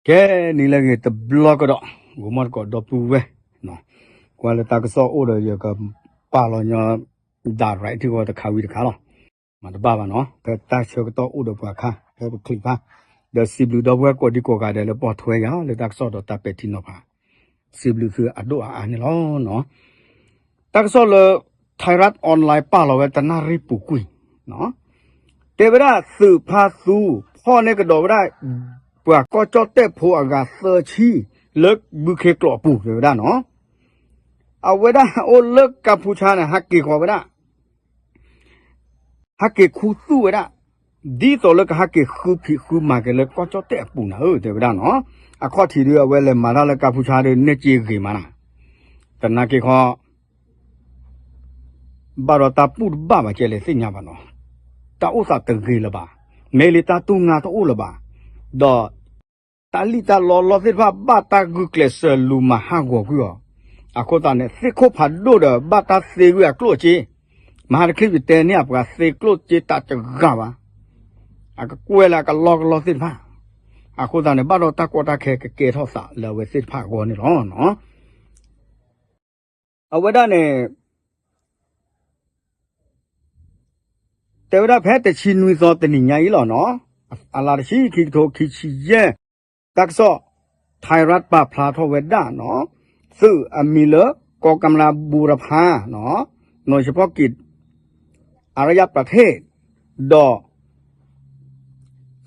ကဲ နံၤလၢအဂ့ၤတဘျီကဒီး, ဂီၤမီၢ်တကိးဒီပုၢ်ဝဲၢ်, ကွၢ်လၢတၢ်ကစီၣ်အိၣ်ဒီးယကပာ်လီၤညီ direct ထံၣ်ဝဲတခါဝံၤတခါလီၤ. မၤတဘၣ်ဘၣ်နီၤ, ဖဲတၢ်ဆၢကတီၢ်အိၣ်ဒီးပှၤခါ ဖဲပချံးဖါ, ဒီးစံးဘျုးဒီပုၢ်ဝဲၢ်ကိးဒံကိးဂၤဒဲးလၢပိာ်ထွဲယၤလၢတၢ်ကစီၣ်ဒီးတၢ်ပဲာ်ထံနီၤဖး စံးဘျုးသုအဒိၣ်အအါန့ၣ်လီၤ. တၢ်ကစီၣ်လၢ Thairath Online ပာ်လီၤဝဲတနၣ်ရံၣ်ပူၤကွံာ်, တဲဝဲဒၣ်သုးဖါသူ ဖီၣ်န့ၢ်ကဒီးဝဲဒၣ် ပှၤကီၢ်ကၠီၣ်တဲၣ်ဖိအဂၤသၢဆံ လၢဘုခ့ကျိာ်အပူၤ တဲဝဲဒၣ်နီၤ. အဝဲဒၣ်အိၣ်လၢကၢ်ဖူဆါန့ၣ် ဟးက့ၤဃီၤဝဲဒၣ် ဟးက့ၤခူသူၣ်ဝဲဒၣ်, ဒ်သိးလၢကဟးက့ၤဃုဖံးဃုမၤက့ၤလၢကီၢ်ကၠီၣ်တဲၣ်အပူၤနၤဧၢ တဲဝဲဒၣ်နီၤ. အခီၣ်ထံးဒုးအဝဲလဲၤမၤတၢ်လၢကၢ်ဖူဆါဒုး နဲၣ်စ့ဂ့ၤမးနၤ, သနာ်က့ခီ ဘၣ်ဒီးတၢ်ပူၣ်တဘၣ်ဘၣ်ကဲလဲၣ်သ့ၣ်ညါဘၣ်နီၤ, တၢ်အိၣ်သးတဂ့ၤလၢၤဘၣ်, မ့ၢ်လံတၢ်တူၢ်ငါတအိၣ်လၢၤဘၣ်, ဒီး တၢ်လံၣ်တၢ်လီလီၢ်သ့ၣ်တဖၣ် ဘၣ်တၢ်ဂုာ်ကျဲးစၢးလူၤမၤဟးဂီၤကွံာ်အီၤ, အဃိသတးန့ၣ် သ့ၣ်ခိၣ်ဖးဒိၣ်ဒီး ဘၣ်တၢ်သ့ကွံာ်အကျိၣ်အစ့, မဟါတချံးယတဲန့ၢ်အပှၤ သ့ကျိၣ်စ့တၢ်တဂၤဘၣ်, အကကွဲၢ်လၢအကလီကလီသ့ၣ်တဖၣ်, အဃိသတးန့ၣ် ဘၣ်ဒီးတၢ်ကီတၢ်ခဲကကဲထီၣ်သးလၢအဝဲသ့ၣ်တဖၣ်အဂီၢ်န့ၣ်လီၤ. အဝဲဒၣ်န့ၣ် တဲဝဲဒၣ်ဖဲတဆံနွံသီတနံၤညါအံၤလီၤနီၤ, အလါတဆံ ခံကထိခံဆံယဲၢ်, တၢ်ကစီၣ် Thairath ပာ်ဖျါထီၣ်ဝဲဒၣ်နီၤ, သုးအမံၤလၢ ကီကမျၢၢ်ဘူရဖး နီၤ, နီၢ်ဆဖီၣ်က့ၤ အရယပထ့ၣ်, ဒီး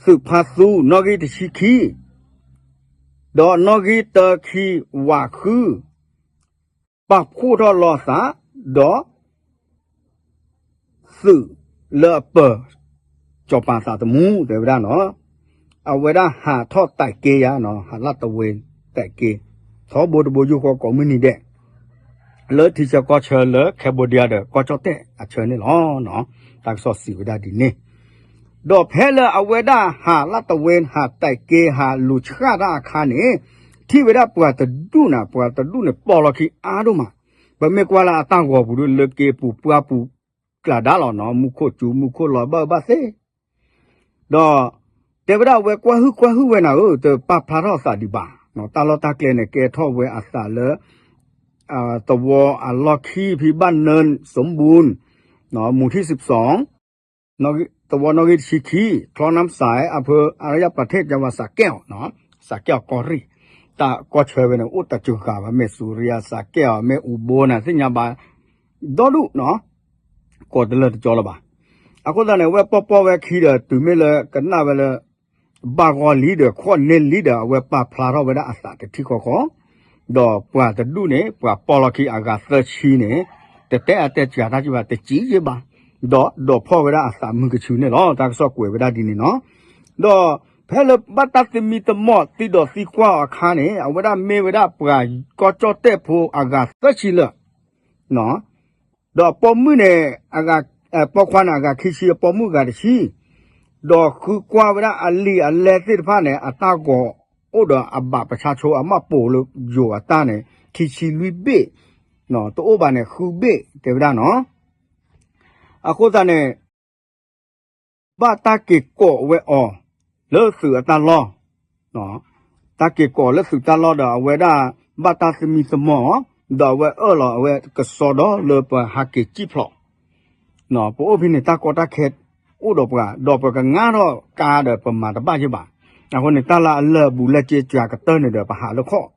သုးဖါသူ နီၣ်ဂံၢ်တဆံခံ, ဒီးနီၣ်ဂံၢ်တၢခံဝးဃု ပာ်ဖှိၣ်ထီၣ်လီၤအသး ဒီး သုးလၢအပၢၤ စီၤပၤသးသမူ တဲဝဲဒၣ်နီၤ, အဝဲဒၣ်ဟးထီၣ်တဲာ်က့ၤယၤနီၤ, ဟးလၢတဝ့ၤတဲာ်က့ၤ, ထီဘိတဘိယူၢ်ဃီကိးမုၢ်နံၤဒဲး လၢထံဆၢကီၢ်ဆၢလၢ Cambodia ဒီးကီၢ်ကၠီၣ်တဲၣ်အဆၢန့ၣ်လီၤ. တၢ်ကစီၣ်စံးဝဲဒၣ်ဒ်န့ၣ်, ဒီးဖဲလၢအဝဲဒၣ်ဟးလၢတဝ့ၤ ဟးတဲာ်က့ၤ ဟးလူၤဆှၣ်တၢ်အခါန့ၣ်, ထံၣ်ဝဲဒၣ်ပှၤတဒူၣ်နၤ, ပှၤတဒူၣ်န့ၣ် ပိာ်လီၤခံအါဒိၣ်မး, ပမ့ၢ်ကွၢ်လၢအတၢ်ဂီၤပူၤဒုး လၢက့ၤပူၤပှၢ်ပူၤကျးဒါလီၤနီၤ, မူခိၣ်စူၤမူခိၣ်လီၤဘၣ်ဘၣ်သ့ ဒီးတဲဝဲဒၣ်အဝဲကွၢ်ဟုၣ်ကွၢ်ဟုၣ်ဝဲနၤဧၢ, တပာ်ဖျါထီၣ်အသးဒံးဘၣ်, တၢ်လီၢ်တၢ်ကျဲန့ၣ် ကဲထီၣ်ဝဲအသးလၢ သဝီအလီၢ်ခံဖံးဘၣ်နၢ စမူၣ် မူထံၣ်စံးပစီ သဝီနီၣ်ဂံၢ်တဆံခံ, ချီနါစဲး အဖၢအရယပထ့ၣ် ကဝၤစးကဲၣ်အီၤ, စးကဲၣ်အီၤကီၢ်ရ့ၣ်, တၢ်ကီၢ်ဆၢဝဲန့ၣ် အိၣ်တစှၤဘၣ်, မ့ၢ်စူၤရံယါ စးကဲၣ်အီၤ မ့ၢ်အူဘိနၤသ့ၣ်ညါဘၣ်, ဒီဒူၣ် ကိးတလၢာ်တကၠီလၢၤဘၣ်. အဃိသတးန့ၣ် အဝဲပီၢ်ပီၢ်ဝဲခံဒီး တုၤမ့ၢ်လၢကနၣ်ဝဲလၢ ဘၣ်ဂီၢ်လံဒီး ခီၣ်န့ၢ်လံဒီး အဝဲပာ်ဖျါထီၣ်ဝဲဒၣ်အသးတထံၣ်ဃီဃီ, ဒီးပှၤတဒူၣ်န့ၣ် ပှၤပိာ်လီၤခံအဂၤသၢဆံန့ၣ် တတဲအါတဲစှၤတၢ်ကဘၣ် တစံးယ့ၢ်ဘၣ်, ဒီးဒိးဖီၣ်ဝဲဒၣ်အသးမုၢ်ကဆူန့ၣ်လီၤ. တၢ်ကစီၣ်ကွဲးဝဲဒၣ်ဒ်န့ၣ်နီၤ. ဒီးဖဲလၢဘၣ်တၢ်သမံသမိးသံဒီးသံကွၢ်အီၤအခါန့ၣ် အဝဲဒၣ်မ့ၢ်ဝဲဒၣ်ပှၤကီၢ်ကၠီၣ်တဲၣ်ဖိအဂၤသၢဆံလၢာ် ဒီးအပိာ်မုၣ်န့ၣ် ပိာ်ခွါန့ၣ် အဂၤခံဆံ, အပိာ်မုၣ်အဂၤတဆံ, ဒီးဃုကွၢ်ဝဲဒၣ်အလံာ်အလဲသ့ၣ်တဖၣ်န့ၣ် အတၢ်ဂီၤအိၣ်ဒီးအဘၣ်ပဆါဆိအမၢ်ပိာ်လၢယိၤအတၢ်န့ၣ် ခံဆံလွံၢ်ဘ့ၣ်, တအိၣ်ဘၣ်န့ၣ် ဃုဘ့ၣ် တဲဝဲဒၣ်နီၤ. အဃိသတးန့ၣ် ဘၣ်တၢ်က့ၤကိးဝဲအီၤ လၢသုးအတၢ်လီၢ်, တၢ်က့ၤကိးလၢသုးတၢ်လီၢ်ဒီး အဝဲဒၣ်ဘၣ်တၢ်သမံသမိး, ဒီးအဝဲအၢၣ်လီၤအဝဲကစီဒီလၢပဟးက့ၤစံၣ်ဖျိး, ပအိၣ်ဖဲန့ၣ် တၢ်ကီတၢ်ခဲအိၣ်ဒီးပှၤ, ဒီးပကငါထီၣ်ကါဒီးပမၤတဘၣ်ယ့ၢ်ဘၣ်. အဃိန့ၣ် တၢ်လၢအလၢာ်အဘူးလၢာ်စ့စှၤကတၢၢ်န့ၣ်ဒီး ပဟးလၢခီၣ်,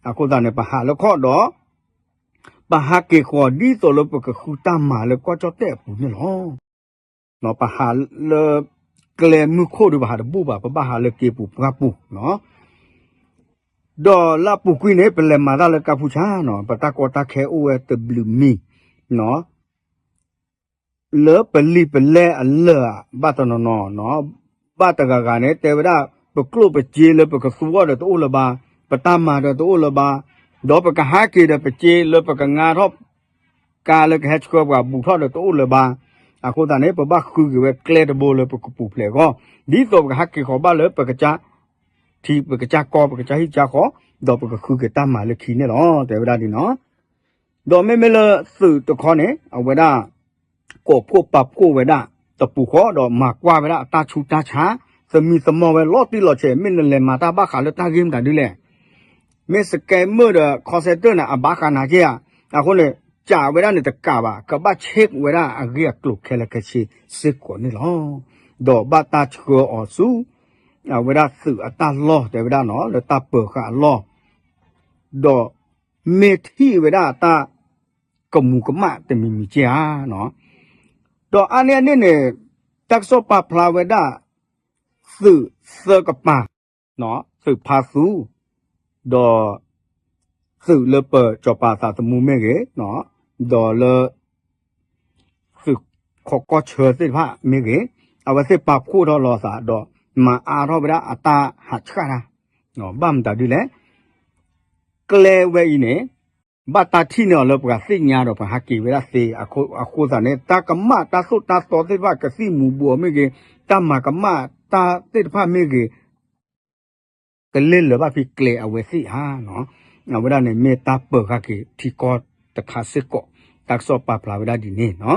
အဃိသတးန့ၣ် ပဟးလၢခီၣ်ဒီး ပဟးက့ၤဃီၤဒ်သိးလၢပကဃုတၢ်မၤလၢကီၢ်ကၠီၣ်တဲၣ်အပူၤန့ၣ်လီၤ. ပဟးလၢကျဲမုၢ်ခိၣ်ဒီး ပဟးတဘူၣ်ဘၣ်, ပဘၣ်ဟးလၢက့ၤပူၤပှၢ်ပူၤနီၤ. ဒီးလၢအပူၤကွံာ်န့ၣ် ပလဲၤမၤတၢ်လၢကၢ်ဖူဆါနီၤ, ပတၢ်ကီတၢ်ခဲအိၣ်ဝဲတဘျုးမံၤနီၤ. လၢပလံာ်ပလဲၢ်အလၢာ်ဘၣ်တနီၤနီၤနီၤ, ဘၣ်တဂၤဂၤန့ၣ် တဲဝဲဒၣ် ပကျိၣ်ပစ့လၢပကသူအီၤဒီးတအိၣ်လၢၤဘၣ်, ပတၢ်မၤဒီးတအိၣ်လၢၤဘၣ်, ဒီးပကဟးက့ၤဒီးပစ့လၢပကငါထီၣ် ကါလၢကဟဲဆှၢပှၤဘူးထီၣ်ဒီးတအိၣ်လၢၤဘၣ်. အဃိသတးန့ၣ် ပဘၣ်ဃုက့ၤဝဲကျဲတဘိလၢပကပူၤဖျဲးအဂီၢ်, ဒ်သိးပကဟးက့ၤဃီၤဘၣ်လၢပကစၢ်ထံ ပကစၢ်ကီၢ် ပကစၢ်ဟံၣ်ကစၢ်ဃီ, ဒီးပကဃုက့ၤတၢ်မၤလၢခံန့ၣ်လီၤ တဲဝဲဒၣ်ဒ်နီၤ. ဒီးမ့မ့ၢ်လၢသုးတခီန့ၣ် အဝဲဒၣ် ကိးဖှိၣ်ပာ်ဖှိၣ်ဝဲဒၣ်တပူၤဃီ ဒီးမၤကွၢ်ဝဲဒၣ်အတၢ်ဆူးတၢ်ဆါ သမံသမိးဝဲလီၤတံၢ်လီၤဆဲး မ့ၢ်နလဲၤမၤတၢ်ဘၣ်ဃးလၢတၢ်ဂ့ၢ်မတၤဒ်လဲၣ်. မ့ၢ် scammer ဒီး call center န့ၣ် အဘၣ်ဃးနၤက့ဧါ. အဃိန့ၣ် ကးဝဲဒၣ်န့ၣ်တကးဘၣ် ကဘၣ် check ဝဲဒၣ်အဂ့ၢ်အကျိၤခဲလၢာ်ခဲဆ့စ့ၢ်ကီးန့ၣ်လီၤ. ဒီးဘၣ်တၢ်ဆှၢအီၤဆူ အဝဲဒၣ်သုးအတၢ်လီၢ် တဲဝဲဒၣ်နီၤ လၢတၢ်ပၢၤဃာ်အလီၢ် ဒီးမ့ၢ်ထံၣ်ဝဲဒၣ်တၢ်ကမူၤကမၣ်တမံၤမံၤက့ဧါနီၤ. ဒီးအါန့ၢ်အန့ၣ်န့ၣ် တၢ်ကစီၣ်ပာ်ဖျါဝဲဒၣ် သုးသၢကပၤ သုးဖါသူ ဒီး သုးလၢပၢၤစီၤပၤသးသမူမ့ၢ်ဂ့ၤ, ဒီးလၢ သုးခိးကီၢ်ဆၢသ့ၣ်တဖၣ်မ့ၢ်ဂ့ၤ, အဝဲသ့ၣ်ပာ်ဖှိၣ်ထီၣ်လီၤသး ဒီးမၤအါထီၣ်ဝဲဒၣ်အတၢ်ဟးဆှၣ်တၢ်, ဘၣ်မတၤဒ်လဲၣ်, ကျဲဝဲအံၤန့ၣ် ဘၣ်တၢ်ထံၣ်န့ၢ်အီၤလၢပှၤသ့ၣ်ညါဒီးပှၤဟးက့ၤဝဲဒၣ်သ့, အဃိသတးန့ၣ် တၢ်ကမၣ်တၢ်သိၣ်တၢ်သီသ့ၣ်တဖၣ် ကသံၣ်မူၤဘှီးမ့ၢ်ဂ့ၤ, တၢ်မၤကမၣ်တၢ်သ့ၣ်တဖၣ်မ့ၢ်ဂ့ၤ ကလဲၤလၢၤဘၣ်ဖဲကျဲအဝဲသ့ၣ်ဧါနီၤ. အဝဲဒၣ်န့ၣ်မ့ၢ်တၢ်ပၢၤဃာ်က့ၤထံကီၢ်တခါစ့ၢ်ကီး, တၢ်ကစီၣ်ပာ်ဖျါဝဲဒၣ်ဒ်န့ၣ်နီၤ.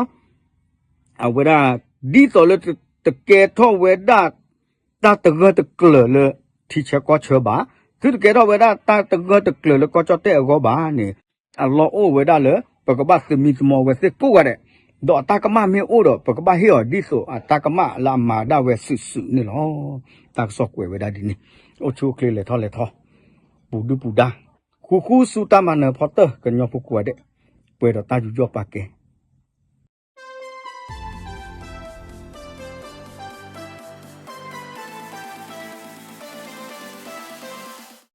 အဝဲဒၣ် ဒ်သိးလၢတကဲထီၣ်ဝဲဒၣ် တၢ်တဂၢၢ်တကျၢၤလၢထံဆၢကီၢ်ဆၢဘၣ်, သုတကဲထီၣ်ဝဲဒၣ်တၢ်တဂၢၢ်တကျၢၤလၢကီၢ်ကၠီၣ်တဲၣ်အဂီၢ်ဘၣ်န့ၣ်, အလီၢ်အိၣ်ဝဲဒၣ်လၢ ပကဘၣ်သမံသမိးဝဲသ့ၣ်ကိးဂၤဒဲး, ဒီးအတၢ်ကမၣ်မ့ၢ်အိၣ်ဒီး ပကဘၣ်ဟ့ၣ်အီၤဒ်သိးအတၢ်ကမၣ်လၢအမၤဒၣ်ဝဲစုာ်စုာ်န့ၣ်လီၤ. တၢ်ကစီၣ်ကွဲးဝဲဒၣ်ဒ်န့ၣ်, အိၣ်ဆူၣ်အိၣ်ချ့လဲၤထီၣ်လဲၤထီ, ပူၤဒုၣ်ပူၤဒါ, ဃူဃူဆူတၢ်မၤနၢၤဖီတၢၢ် ကညီဖိကိးဂၤဒဲး, ပှဲၤဒီးတၢ်ယူးယီၣ်ပာ်ကဲ